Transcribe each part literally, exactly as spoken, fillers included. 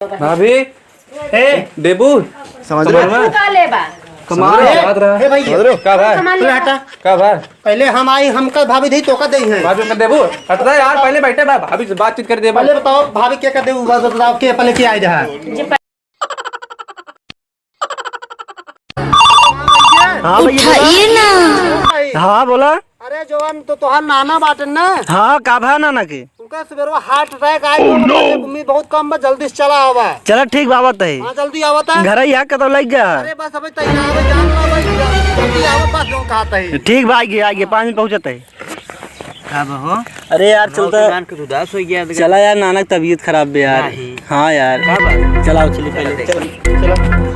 भाभी, ए, देबू। समझ रहे? कमाल बा। तू का लेबा? कमाल समझ रहे? बात रहा। ए भैया। समझ रहे? का भाई? सामान ले हटा। का भाई? पहले हम आई, हमका भाभी दे, तोका दे हैं। भाभी का देबू? हटता यार, पहले बैठे बा, भाभी से बातचीत कर दे बा। पहले बताओ, भाभी के का देबू, बस बताओ, के पहले के आई रहा? हाँ भैया, बोला। उठाइए ना। हाँ, बोला। अरे जवान, तो तोहार नाना बाटन ना? हाँ, का भा नाना के? उनका सुबेरवा heart attack आए, तो उम्मीद बहुत कम बा, जल्दी से चला आवा। चला, ठीक बा, आवत है। हाँ, जल्दी आवत है। घर ही है, कतौ लग गया? अरे बस अबे तैयार हो, जान ला भाई, जल्दी आवा, बस जो कहत है। ठीक बा, आइए, आइए, पाँच मिनट पहुँचत है। का बा हो? अरे यार, चलता। मान के उदास हो गया। चला यार, नाना की तबीयत खराब बे यार। नहीं। हाँ यार। का बा? चलाओ, चलिए पहले। चलो।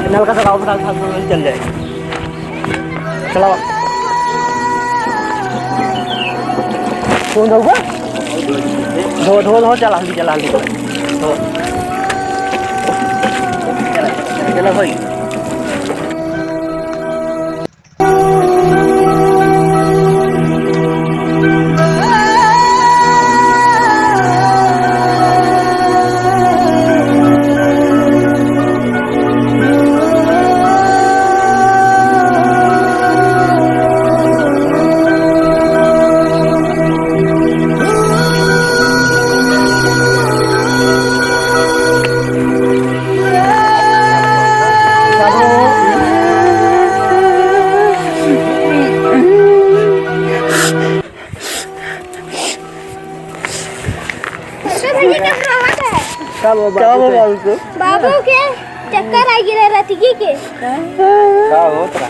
नल का सराव बता, साथ में चल जाए। चलाओ। कौन जाऊगा? धो, धो, धो, चला, हल्दी चला, हल्दी चला। धो। चला, चला भाई। का बाबू? का बाबू के? बाबू के चक्कर आ गिरे रतिकी के। का होत रहा?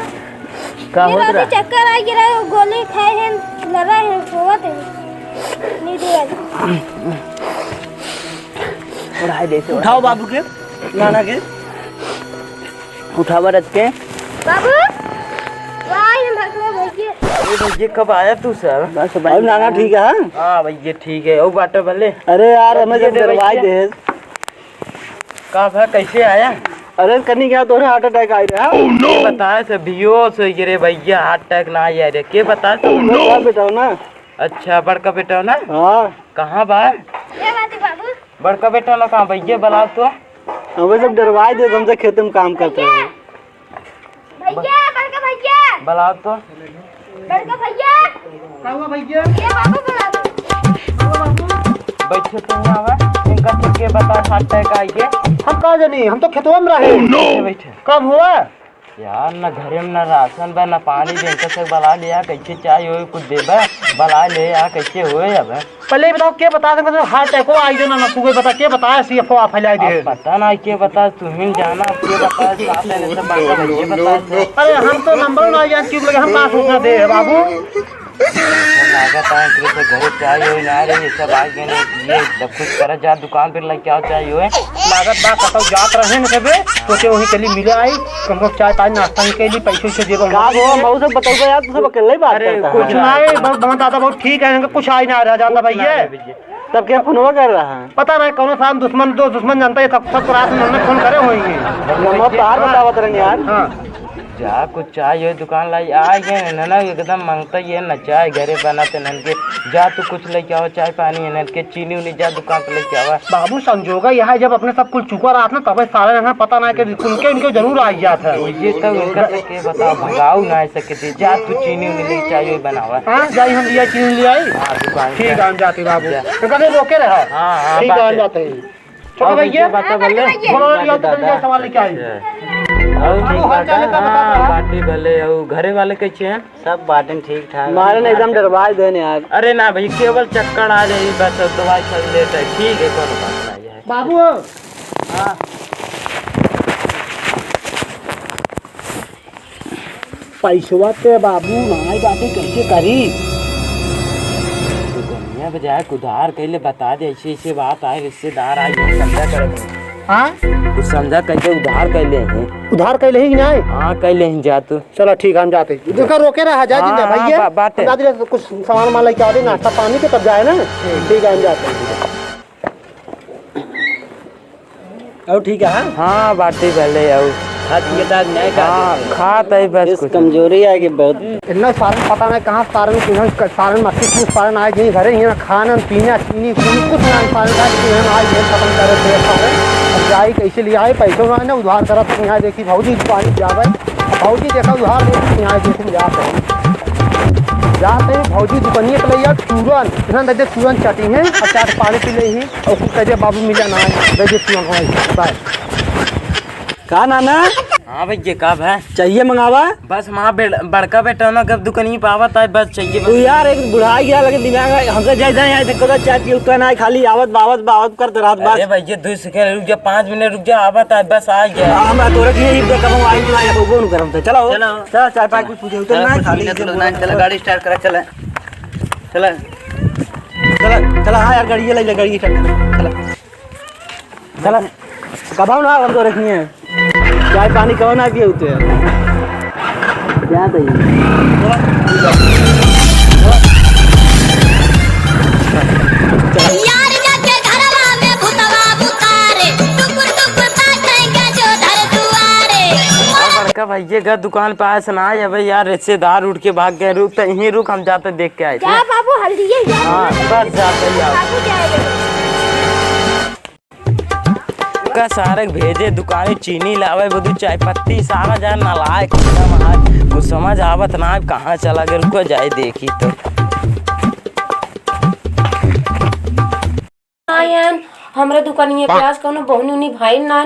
का ये होत बाबू रहा? चक्कर आ गिरा, गोली खाए हैं, लड़ा है, सोवत है। नींद आ गई। उठाओ बाबू के, नाना के। उठावा रख के। बाबू, वाह, ये भगवा भैया। अरे भैया, कब आया तू सर? बस भाई। और नाना ठीक है? हाँ भैया, ठीक है। और बाटा भले? अरे यार, हमें जब डरवाई दे। का भा, कैसे आया? अरे कनी क्या तोरे heart attack आई रहा। के बताए से बेहोश हो गए रे भैया, heart attack ना आया रे। के बताए से? Oh no! बेटा हो ना। अच्छा, बड़का बेटा हो ना? हाँ। कहाँ बा? ये बात है बाबू। बड़का बेटा ना कहाँ भैया, बुलाओ तो। हमें सब डरवाई दे, हमसे खेते में काम करते हैं। भैया, बड़का भैया। बुलाओ तो। बड़का भैया। का हुआ भैया? ये बाबू बुला दो। बैठे तो यहाँ आवे, इनका तो के बता heart attack आई है। हम का जानी, हम तो खेतवा में रहे। Oh no! बैठे, बैठे। कब हुआ? यार, ना घरे में ना राशन बा, ना पानी बा, इनका से बुला ले यार, कैसे चाय होए, कुछ देबे, बुला ले यार, कैसे होए अब? पहले ये बताओ, के बता दे, मतलब, heart attack हो, आई जो ना, ना, तू बता, के बता, ऐसी अफवाह फैलाई दे। अब पता ना, के बता, तुम ही जाना, अब के बता, साथ है, नहीं तो बता, बता, ये बता। अरे, हम तो नंबर ना जान, क्यों लगे, हम कहाँ सूचना दे, बाबू? लागत है, इनके से घरे चाय होए ना रे, ये सब आ गए ना, ये सब कुछ कर जा, दुकान पे लेके आओ चाय होए। लागत बा, कतौ जात रहे न सबे, सोचे वहीं चली मिले आई, कम से कम चाय पानी नाश्ता ही के लिए पैसे वैसे देबो। का हो, मऊ से बतौबे यार, तू सब अकेले ही बात अरे, करता कुछ है। नहीं, बहुत, बहुत ज्यादा बहुत ठीक है, इनका कुछ आई ना रहा, जानता कुछ भैया। नहीं भैया। तब क्या फोनवा कर रहा है? पता नहीं कौन सा दुश्मन, दो दुश्मन जानता है, तब सब रात में हमने फोन करे होंगे। नंबर तो हार हाँ। बतावत रहन यार। हाँ। जा, कुछ चाय होए दुकान लाई, आ गए न, न, एकदम मांगता ये न चाय घरे बनाते नन के। जा, तू कुछ लेके आओ, चाय पानी है नन के, चीनी उनी, जा दुकान पे लेके आवा। बाबू, संजोगा यह है, जब अपने सब कुल चुका रहत ना, तबे सारे रहना पता ना कि कुल के इनके जरूर आ जात है। ये तो उनका तो के बताओ, भगाऊ ना ऐसे के दे। जा, तू चीनी उनी ले, चाय वाय बनावा। हाँ, जाई हम लिया, चीनी ले आई। हाँ, दुकान ठीक पे। है, हम जाते बाबू। जा। इनका नहीं रोके रहा। हाँ, हाँ, ठीक है, हम बात है। जाते हैं। छोटा और भैया, कैसे बात है, भले? बोलो, ये तो दादा। भैया सवाल लेके आई। अच्छा। और बाबू, ठीक हाल बात चाल है? का बता हाँ, दो। बाटी भले, और घरे वाले कैसे हैं? सब बाटें ठीक ठाक। मारे ने एकदम डरवाए देने यार। अरे ना भाई, केवल चक्कर आ जाई बस, और दवाई खाई लेते हैं। ठीक है, कोनो बात नहीं है। बाबू। हाँ। पैसवा ते बाबू नाई बाटे, कैसे करी? दुनिया में जाए के उधार कैले बता दे, ऐसे ऐसे बात आए, रिश्तेदार आए, ये समझा करे। हाँ? कुछ समझा कैसे उधार कैले हैं? उधार कैले ही कि नाई? हाँ, कैले हैं, जा तू। चलो ठीक है, हम जाते हैं। देखा, रोके रहा, जा हाँ, जिंदा हाँ, भैया। बा-, बात है। हम जाते हैं, कुछ सामान वामान लेके आते, नाश्ता पानी के, तब जाए ना। ठीक है, हम जाते हैं। और ठीक है, हाँ? हाँ, बाटी भले, और खात पियत आदमी है का? हाँ, खात है बस इस कुछ। कमजोरी है कि बहुत। इतना सारन पता नहीं कहाँ सारन, किधर क-, सारन मस्ती से सारन आए गए घरे, यहाँ खाना पीना चीनी चीनी कुछ ना सारन का, लेकिन हम आज ये खत्म करे थे सारन। अब जाई कैसे ले आए, पैसों ना, ना उधार करत यहाँ देखी भौजी पानी जावे। भौजी देखा उधार दे यहाँ देखी जा जाते हैं भौजी दुकानिया के लिए यार चूरन, इतना दे दे चूरन चाटी है और चाट पानी पी ले ही और कुछ कह दे बाबू मिला ना दे दे चूरन हो। बाय। का नाना? हाँ भैया, का भा? चाहिए मंगावा? बस वहाँ बे-, बड़का बेटा ना, कब दुकानी पे आवत है, बस चाहिए। तू यार एक बुढ़ा गया, लगे दिमाग है, हमसे जाए जाए, यहाँ देखो तो चाय पीऊ का ना, खाली आवत बावत बावत करत रहत बस। अरे भैया, दो सेकंड रुक जा, पाँच मिनट रुक जा, आवत है, बस आ गया। हाँ, हम तोरे के लिए ही देखा, हम आई ना, वो कौन करम थे। चलो, चलो। चलो, चाय पानी कुछ पूछे, उतर चलो, ना, कुछ खाली मिनट रुक ना, चलो, गाड़ी स्टार्ट करा, चले, चले। चला, चला, हाँ यार, गाड़ी ले ले, गाड़ी स्टार्ट कर, चला। चला, कबाऊ ना, हम तो रखनी है। चाय पानी कहो ना पिए उते। क्या तो ये? यार जाके घरवा में भूतवा बुतारे, टुकुर टुकुर ताकेंगे जो धर दुआरे। और बड़का भैया का दुकान पे आए से ना आए, अबे यार रिश्तेदार उठ के भाग गए, रुक तो यहीं रुक, हम जाते देख के आए थे। जा बाबू, हल्दी है, जा। हाँ, बस जाते ही आओ। बाबू जाएगा। का सारे भेजे दुकाने चीनी लावे, बदू चाय पत्ती, सारा जान नालायक एकदम आज। कुछ समझ आवत ना, अब कहाँ चला गए, रुको जाए देखी तो। आयन, हमरे दुकानिया पे आज कौनो बहनी उहनी भाई ना,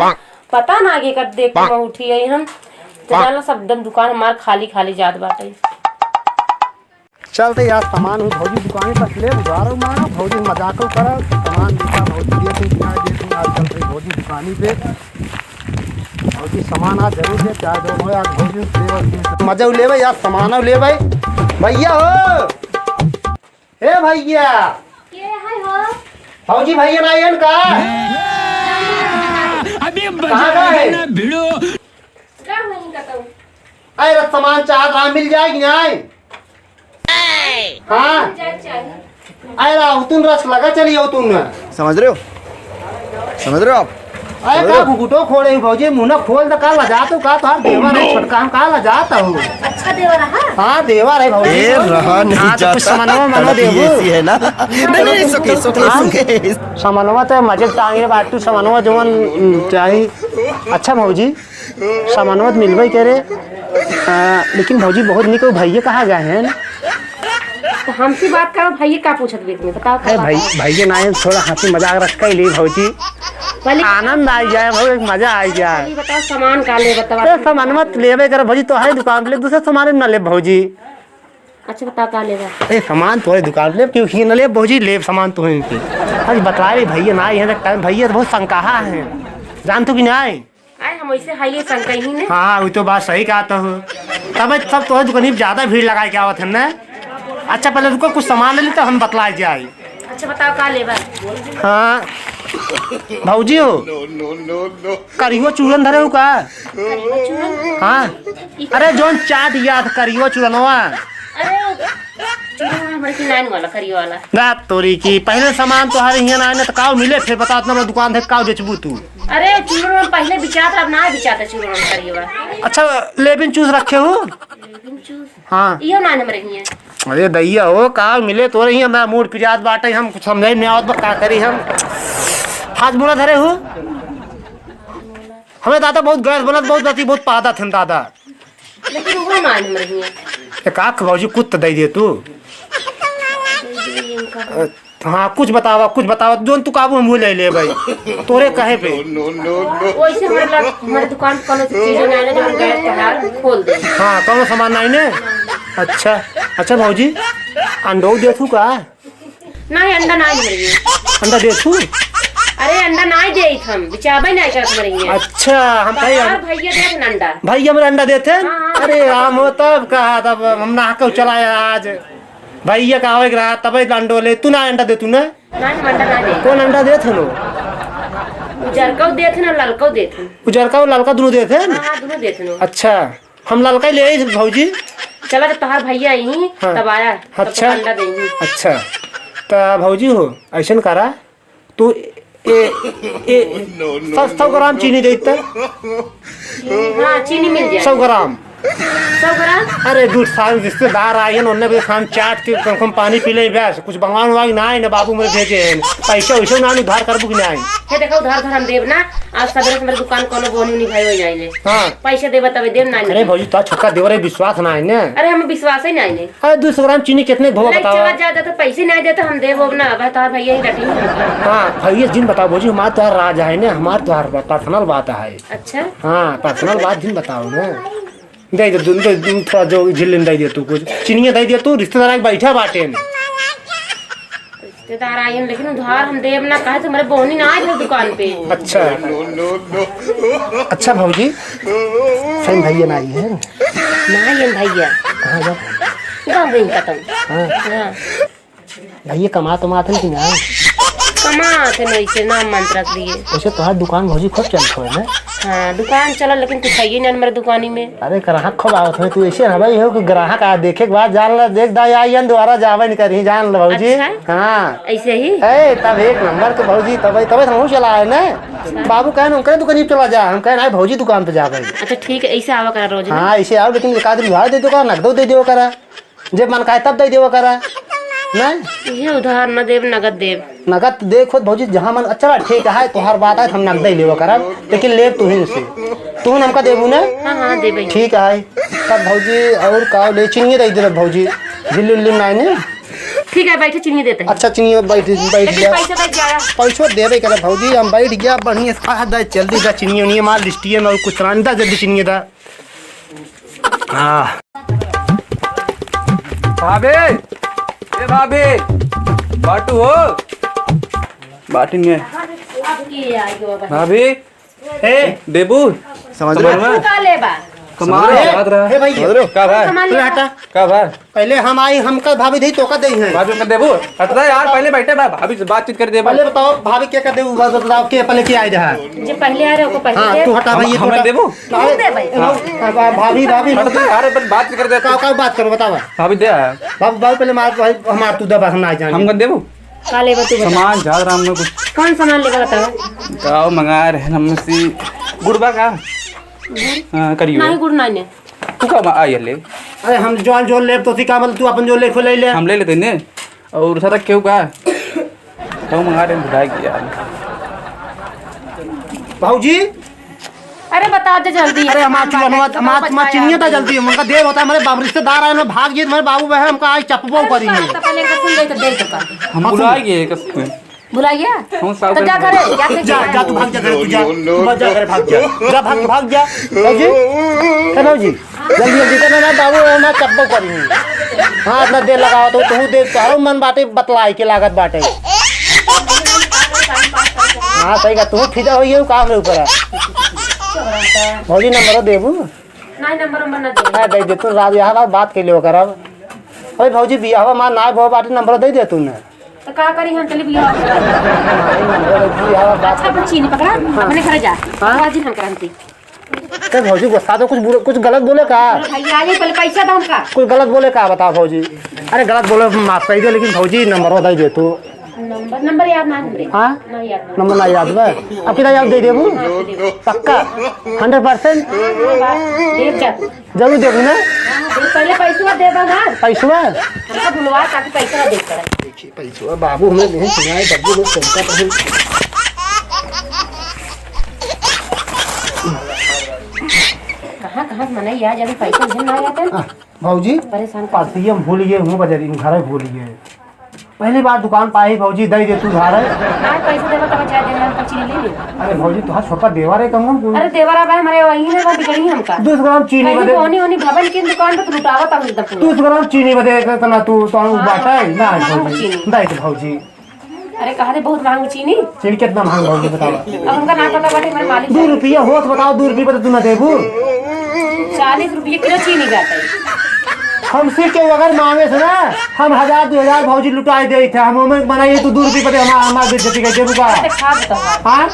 पता ना आगे कर देख के मैं उठी आई हम। तो जान लो सब एकदम दुकान हमार खाली खाली जात बाटे। चलते यार, सामान हो भौजी दुकानी पर ले, उधारो मांगो, भौजी मजाको करो, सामान लेता भौजी, ये तुम क्या, ये तुम आज चलते भौजी दुकानी पे, भौजी सामान आज जरूर दे, चाहे जो हो यार, भौजी दे, मजा लेवे यार, सामान लेवे। भैया हो, हे भैया। के है हो? भौजी भैया ना आयन का? अभी कहाँ का है? ना भिड़ो। का होई कतौ? अरे सामान चाहत रहा, मिल जाए कि नहीं? हाँ। जाए चाही। अरे उतुन रस लगा चली उतुन। समझ रहे हो? समझ रहे हो आप? अरे समझ रहे का हो? घुघुटो खोले ही भौजी, मुंह ना खोल दे, का लजात हो, का तोहार देवर है छोटका, हम का लजात हो? अच्छा देवर है? हाँ, देवर है भौजी। ए, रहा नहीं हाँ, तो कुछ जाता। सामानवा मानो तड़प देबू। ये ऐसी है ना। नहीं, नहीं, it's okay, it's okay, it's okay। सामानवा तो मजे टांगे बाटू, सामानवा जवन, उम, चाही। अच्छा भौजी, सामानवा तो मिलबे करे, आ, लेकिन भौजी बहुत निक हो, भैया कहाँ गए हैं? तो हमसे बात करो, भैया का पूछत बीच में, बताओ का अरे बात भाई, है? भैया ना आए, थोड़ा हंसी मजाक रख के ले भौजी, बोली, आनंद आ जाए भौजी, एक मजा आ जाए। बोली, बताओ सामान का ले, बताओ। अरे सामान मत लेबे कर भौजी, तो है दुकान पे ले, दूसरा सामान ना ले भौजी। अच्छा बताओ का लेबा? अरे सामान तोरे दुकान पे ले, क्यों ही ना ले भौजी, ले सामान तोहे के। आज बता रहे भैया ना आए हैं, टाइम भैया बहुत संकाहा है, जान तू कि ना आए? आए, हम वैसे हाइए संग कहीं ने। हाँ, वो तो बात सही कहा तो। तब सब तोहरे दुकानी पे ज्यादा भीड़ लगाए के आवत है ना। अच्छा, पहले रुको, कुछ सामान ले ली, तब हम बतलाए जाए। अच्छा, बताओ, का लेबा? हाँ, भौजी हो, करियो चूरन धरे हो का? करियो चूरन? हाँ, अरे, जौन चाट याद करियो चूरनवा। अरे, चूरन हमारे की नाइन वाला, करियो वाला। रात तोरी की, पहले सामान तोहारे हियाँ ना आए ना, तो काव मिले, फिर बता, इतना बड़ा दुकान है, काव बेचबू तू? अरे, चूरन में पहिले बिचात, अब ना बिचात है चूरन में करियो वाला। अच्छा, लेबिन चूस रखे हो? लेबिन चूस? हाँ। इहो ना हमरे हियाँ। अरे दैया हो, काव मिले तोरे हियाँ, मैं मूड पिरात बाटे, हम कुछ समझे नहीं आवत बा, का करी हम? हाथ मुड़ा धरे हो? हमें दादा बहुत गैस बनत, बहुत गति, बहुत पादा थे दादा। लेकिन वो मान मर गए। एक आख भौजी कुछ तो दे दे तू। दे दे इनका। अ, हाँ, कुछ बतावा, कुछ बतावा, जोन तू काबू हम ले ले भाई। तोरे कहे पे। वैसे हमारे लग-, हमारे दुकान पे कोनो चीज नहीं है, जो हम गैस तोहार खोल दे। हाँ, कोनो सामान नहीं ने? अच्छा, अच्छा भौजी, अंडो दे तू का? नाही, अंडा नाही मरिए। अंडा देथू? अरे, अंडा नाही देत हम, बिचाबे नाही करत मरिए। अच्छा, हम कही तहार भैया देत न अंडा। भैया हमरे अंडा देत हैं? हाँ, हाँ। अरे, हम हो तब कहा, तब हम ना कहू चला आज। भैया का आवे के रहा, तबे अंडो ले। तू ना अंडा देथू ना? नाही, हम अंडा नाही देत। कौन अंडा देत है लो? उजरका देत है ना, ललका देत है। उजरका और ललका दोनों देत हैं? हाँ, हाँ, दोनों देत हैं। अच्छा। हम ललका ही ले आई भौजी। चला जब तोहार भैया आई, हाँ। तब आया, तब अच्छा। तो अंडा देंगी। अच्छा, त भौजी हो, ऐसन करा, तू ए, ए, सौ, सौ ग्राम चीनी देते। हाँ, चीनी मिल जाए। सौ ग्राम। सौ ग्राम? अरे, दू साल रिश्तेदार आए हैं, उन्होंने भी शाम चाट के कम, कम पानी पी ले, बस। कुछ बनवान उनवान ना आए ना, बाबू मेरे भेजे हैं। पैसा वैसे ना उधार करबू कि ना आए? हे देखो, उधार, उधार हम देब ना। आज सबेरे से मेरे दुकान कोनो बोनी नहीं भाई हो जाए ले। हाँ। पैसा देबा तबे देब ना। अरे भौजी, तो छोटका देवर है, विश्वास ना आए ना। अरे, हम विश्वास ही ना आए। अरे, दू सौ ग्राम चीनी कितने भवा ले बताओ? चला जा, जा तो पैसे नहीं देते, हम देबो ना, अब तोहार भैया ही डटी है। हाँ, भैया जिन बताओ भौजी, हमार तोहार राज है ना, हमार तोहार personal बात है। अच्छा। हाँ, personal बात जिन बताओ ना। दे दे, दे, दे, थोड़ा जो झिल्ली में दे दे तू कुछ। चीनिया दे दे तू, रिश्तेदार आके बैठा बाटे ने। रिश्तेदार आइन, लेकिन उधार हम देब ना, काहे से हमारे बहनी ना आए थे दुकान पे। अच्छा। अच्छा भौजी, सही भैया ना आई है? ना आइन भैया। कहाँ जा? गाँव गई खत्म। हाँ। हाँ। भैया कमात उमात है कि ना? कमात है, नहीं से नाम मंत्र के लिए। वैसे तोहार दुकान भौजी खूब चलत होए ना? हाँ, दुकान चलल, लेकिन कुछ है ही ना मेरे दुकानी में। अरे, ग्राहक खूब आवत होए, तू ऐसे ना भाई हो कि ग्राहक आ देखे के बाद जान ला, देख दा, या, या दोबारा जावे नहीं करी, जान ला भौजी। अच्छा? हाँ। ऐसे ही? ए, तब एक नंबर के भौजी, तब, तब हम चला आए ना। अच्छा। बाबू कहे ना, उनके दुकान पे चला जा, हम कहे ना, भौजी दुकान पे जा भाई। अच्छा, ठीक है, ऐसे आवा करा रोज ना। हाँ, ऐसे आओ, लेकिन एक आध उधार दे दो करा, नगदो दे दो करा। जब मन कहे तब दे देवा करा। नहीं? ये उधार न देब, नगद देब। नगद तो देख खुद भौजी, जहाँ मन, अच्छा बा, ठीक है, तोहार बात है, हम नगद ही लेवा करब, लेकिन लेब तू ही से। तू हमका देबू ना? हाँ, हाँ, देबे। ठीक है। तब भौजी और का ले, चीनिये दे देबे भौजी, झिल्ली उल्ली में नहीं ने। ठीक है, बैठे, चीनिये देते हैं। अच्छा, चीनिये बैठ, बैठ लेकिन गया। पैसा दे जाएगा। पैसो देबे करे भौजी, हम बैठ गया, बढ़िया से खा, दा, जल्दी दा, चीनिये उनिये मार, लिस्टिये में और कुछ रानी दा, जल्दी चीनिये दा। हाँ। भाभी, ए भाभी, बाटू हो? बाटी में। भाभी, ए, देबू? समझ रहे? सामान में? तू का लेबा? सामान समझ रहे? बात रहा। ए भैया। समझ रहे? का भाई? सामान तू लेबा? हटा। का भाई? पहले हम आई, हमका भाभी दे, तोका दे हैं। भाभी हमका देबू? हट रहा यार, पहले बैठे बा, भाभी से बातचीत कर दे बा। पहले बताओ, भाभी के का देबू, बस बताओ, के पहले के आए रहा? जे पहले आ रहे, ओको पहले हाँ, दे। तू हटा हम, भाई, ये तू हमें हटा। देबू? तू दे भाई। हाँ, हाँ, भाभी, भाभी, हट रहा यार, अपन बात कर दे। का, का बात करो, बताओ। भाभी दे आया। बाबू, बाबू, पहले मार, भाई, हमार तू दबा, हम ना जाने। हमका देबू? का लेबा तू बता। सामान ज्यादा राम में कुछ। कौन सामान लेबा बताओ? का मंगा रहे हम से गुड़बा का? गुड़? हाँ, करियो। नहीं, गुड़ नहीं ने। तू का आ ये ले? अरे हम जौन जौन लेब तो सी का बोल, तू अपन जो ले खो ले ले। हम ले लेते ने। और सारा क्यों का? क्यों मंगा रहे हैं, भुला गया। भौजी। अरे बता दे जल्दी। अरे हमार चुआ, हमार, हमार, हमार चिनिया था जल्दी, उनका देर होता है, हमारे बाबू रिश्तेदार आए ना, भाग गए, हमारे बाबू बहन हमका आज चपबो करी है। तो पहले इनका सुन ले तो दे तो कर। हम भुला गए कसम। भुला गया? हम साहब तो जा घरे, जा के जा, जा। जा, तू भाग जा घरे, तू जा। तू भाग जा घरे, भाग जा। जा, भाग, भाग जा। बाबूजी, ए बाबूजी, जल्दी, जल्दी कर ना, बाबू, ना चप्पल पड़ी है। हाँ, इतना देर लगावा तो तू देख, तोहरो मन बाटे बतलाई के लागत बाटे। हाँ, सही का, तू फिदा होई है, काम रे ऊपर है। भौजी, नंबर देबू? नहीं, नंबर, नंबर ना दे। हाँ, दे दे, तू रात यहाँ बात, बात के लिए करब। अरे भौजी, बियाहवा मार नाय भो बाटे, नंबर दे दे तू ने। तो का करी हम, चली बियाह। अच्छा, अपन चीनी पकड़ा, हाँ। अपने घरे जा। हाँ। बाजी हम करम ती। ते भौजी गुस्सा तो कुछ बुरा, कुछ गलत बोले का? अरे भैया, ये पहले पैसा दो हमका। कुछ गलत बोले का, बताओ भौजी। अरे गलत बोले माफ कर दे, लेकिन भौजी नंबर दे दे तू। नंबर, नंबर याद ना हमरे। हाँ? ना याद ना। नंबर ना याद बा? अब कितना याद दे देबू? हाँ, दे देबू। पक्का? हंड्रेड परसेंट? हाँ, हाँ, बा। देख जा तू। जरूर देबू ना? हाँ, हाँ, दे, पहले पैसवा दे बा हमार। पैसवा? हमका बुलवा ताकि पैसा दे पड़े। देखिए, पैसवा बाबू हमें नहीं सुनाए, बाबू लोग चलता पहले। कहाँ, कहाँ से मनई आ जावे, पैसा झन ना आया कर। हाँ, भौजी, परेशान कर। पाती हम भूल गए हूँ, बजारी में घर भूल गए। पहली बार दुकान पाई भौजी, दे दे तू उधार है। आज पैसा देबा तब चाय देना, हम पर्ची ले ले। अरे भौजी, तोहार छोटा देवर है, कम कम। अरे देवर अब हमारे वही ना, वो बिगड़ी हमका। दस ग्राम चीनी कहीं बदे। कोनी ओनी भवन की दुकान पे तू लुटावा तब एकदम पूरा। दस ग्राम चीनी बदे इतना तू, तो हम हाँ, बाटा है ना हाँ, भौजी। चीनी। दे दे भौजी। अरे कहा दे बहुत महंग चीनी। चीनी कितना महंग भौजी बतावा। अब हमका ना पता बाटे, हमारे मालिक दो रुपया होत बताओ, दो रुपया पे तो तू ना देबू। चालीस रुपये किलो चीनी जाता है। हमसे केहू अगर मांगे से ना, हम हजार दो हजार भौजी लुटाई देई थे। हम ओमे बनाइए तो दो रुपये पे हमार, हमार बेइज्जती कर देबू का? देखा दे तो। हाँ?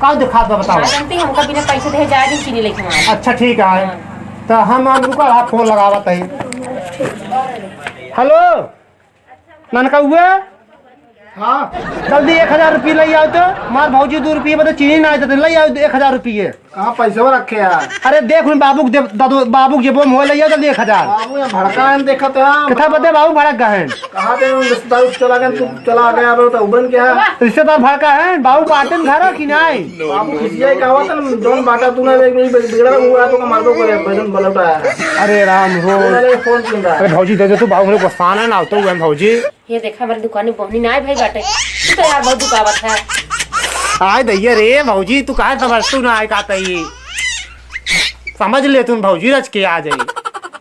का देखा दे बताओ? हाँ, जानती हमका बिना पैसे दे जाए दिन चीनी लेके हमारे। अच्छा ठीक है। हाँ। तो हम, हम रुका, आप फोन लगावत है। हेलो, ननका हुआ? हाँ। जल्दी एक हजार रुपये लइ आओ तो, हमार भौजी दो रुपये बदे चीनी ना देते, लइ आओ एक हजार रुपये। कहाँ पैसवा रखे यार? अरे देख, मैं बाबू के दे, दादू, बाबू के जेबो में हो, लइ आओ जल्दी एक हजार। बाबू यहाँ भड़का है, देखत है। कथा बदे बाबू भड़क गए हैं? कहाँ दे रिश्तेदार चला गए, तू चला गया, अब तो उबन क्या है? रिश्तेदार भड़का है, बाबू बाटेन घर कि नहीं? बाबू खिसियाई का होता ना, जौन बाटा तू ना देख, बिगड़ा हुआ है, तो का मार दो करे, भजन बलौटा है। अरे राम हो। फोन सुन रहा है। अरे भौजी दे दे तू, बाबू मेरे गुस्सा ना, ना तो हुआ भौजी। ये देखा, हमारे दुकान में बोहनी ना आए भाई बाटे। तू तो यार बहुत दुकावत है। आय दैया रे भौजी, तू काहे समझ तू ना आए का तई? समझ ले तू भौजी रच के आ जाई।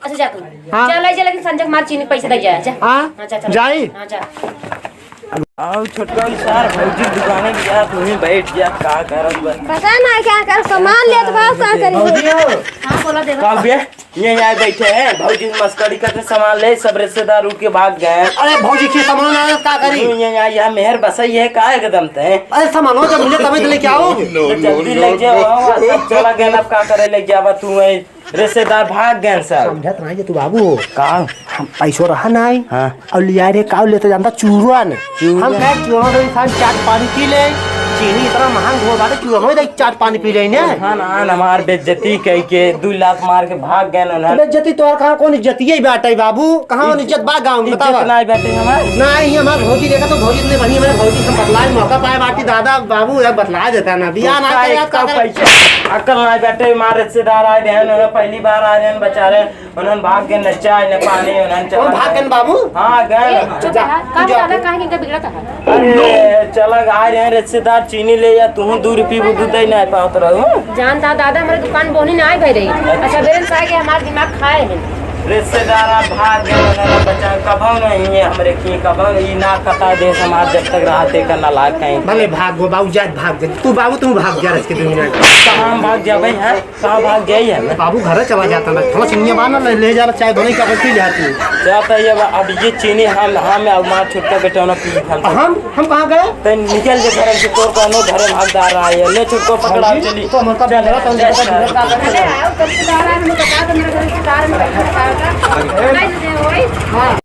अच्छा जा तू। हाँ। चल, आई जा, लेकिन संजय कुमार चीनी के पैसे दे जा, जा। हाँ? हाँ, जा, चल। जाई? हाँ, जा। आओ छोटका सार, भौजी दुकाने गया, तू ही बैठ गया, का करत बा? पता ना क्या कर, सामान लेत बा, का करी? भौजी हो। हाँ, बोला देवा। का बे? ये यहाँ बैठे हैं, भौजी मस्करी करते सामान ले, सब रिश्तेदार उठ के भाग गए हैं। अरे भौजी के सामान ना का करी? ये यहाँ, यहाँ मेहर बसाई है, का एकदम ते? अरे सामानो जब मिले तभी तो लेके आओ। तो जल्दी ले जाओ, वहाँ सब चला गया, अब का करे ले जावा तू है? रिश्तेदार भाग गए सब। समझत नहीं जे तू बाबू हो। का? हम पैसो रहा नहीं। हाँ। और लिया रे का लेते जानता चूरन। चूरन। हम कहे चूरन तो इंसान चाट पानी पी ले। चीनी इतना महंग हो बाटे, चूरन हो जाए, चाट पानी पी ले ने। हाँ ना, हमार बेइज्जती कह के दो लात मार के भाग गए ना। बेइज्जती तोर कहाँ, कौन इज्जती है बाटे बाबू? कहाँ कौन इज्जत बा गाँव में, इज्जत बतावा? ना बाटे हमार। नहीं, हमार भौजी देखा तो भौजी इतने बढ़िया, हमारे भौजी से बतलाए मौका पाए बाटी दादा बाबू, यार बतला देता ना। बिया ना तोका करे, यार, एक का तो करे? पैसा अकल ना बाटे, हमारे रिश्तेदार आए रहे हैं, उन्होंने पहली बार आए रहे हैं, बेचारे उन्हन भाग गए, न चाय, न पानी, उन्हन चला कौन भाग गए। गए बाबू? हाँ, गए। ए, चुप जा, रहा। का तू जा। ज्यादा काहे के इनका बिगड़त है? अरे, चला आ रहे हैं रिश्तेदार, चीनी ले या, तू दो रुपये वो दूध ही नहीं पावत रहू। जानता दादा, हमारे दुकान बोनी ना आए भाई रही। अच्छा, बेरन साहब के हमार दिमाग खाए हैं। रिश्तेदार आप भाग गए, उन्हन बचा, कबहू नहीं है हमरे की, कबहू नहीं, ना कता दे समाज जब तक रहते का ना लाग कहीं। भले भाग गो बाबू, जात भाग गए। तू बाबू, तू भाग जा रच के दुनिया में। कहाँ हम भाग जाबे हैं? कहाँ भाग गई है? बाबू घरे चला जाता ना, थोड़ा चिनिया बाना ले, ले जाना चाय बने का पी जाती। जाता है अब, अब ये चीनी हम, हम अब मार छुटका बेटा ना पी हम। हम, हम कहाँ गए? तो निकल जे घर से, तोर कौनो घरे भागदार आए, ले छुटको पकड़ा भौजी, चली। तो हमर का चल, बिगड़ा, तो चल, हमर का चल। बिगड़ा, का करते हैं? अरे आओ, रिश्तेदार आए, हमें बता दो, मेरे घर रिश्तेदार में बैठा है, का? हाँ।